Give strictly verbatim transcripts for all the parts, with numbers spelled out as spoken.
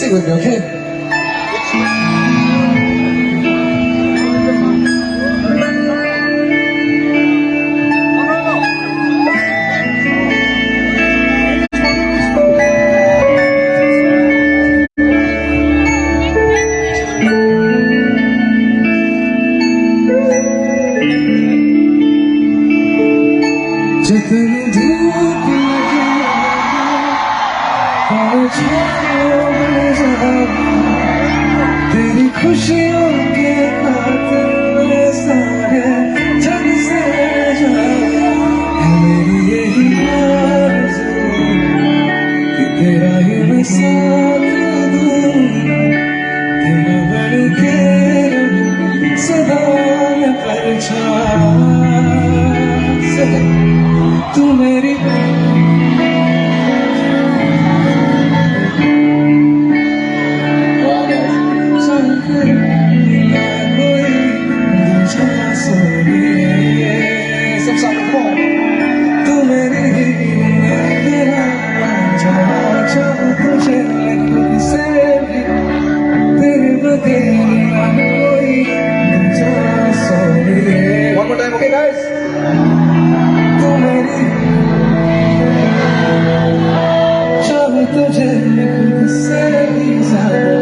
Okay. जितनी धूप लगे, और छाँव बन जाऊं, तेरी खुशियों के कातिल मैं सारे जग से जाऊं। है मेरी यही आरज़ू कि तेरा ही मैं साथ दूं, तेरा बन के रहूं सदा मैं परछाई। तू मेरी One more time, okay, guys? चाहूं तुझे मैं खुद से भी ज्यादा,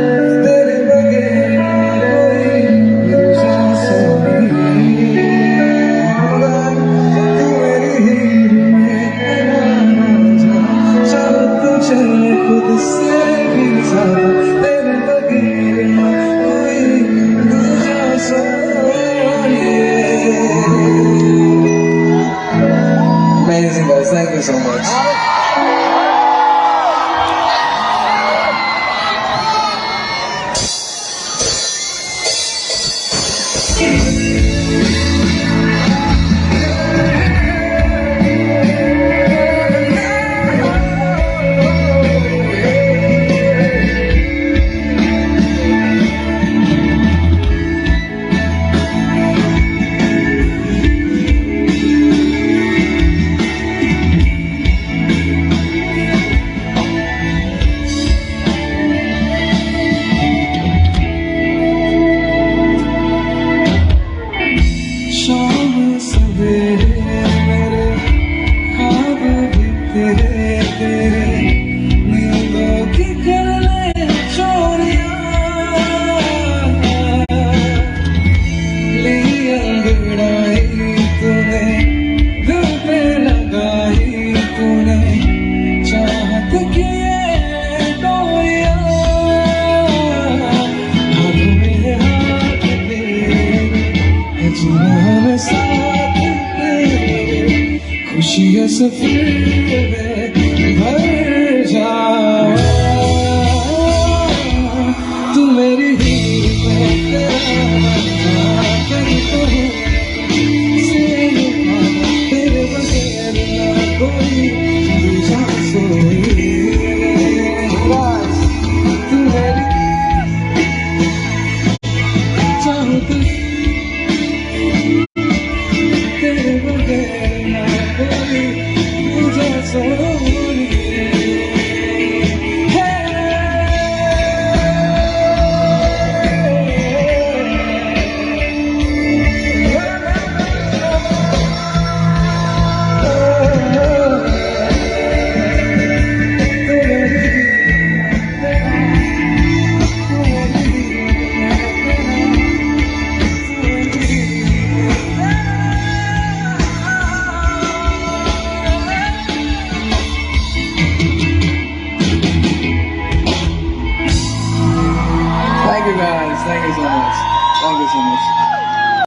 तेरे बगैर ना कोई दूजा सोनी। तू मेरी हीर में है ना रांझा, चाहूं तुझे मैं खुद से भी ज्यादा, तेरे बगैर ना कोई दूजा Soni. Amazing, guys. Thank you so much. शाम सवेरे मेरे ख्वाब भी तेरे, तेरे नींदों की कर ले चोरियां। ली अंगड़ाई तूने, दिल पे लगाई तूने, चाहत की ये डोरियां। हाथ में हाथ तेरे, है जीना हमें साथ तेरे, खुशियां सफर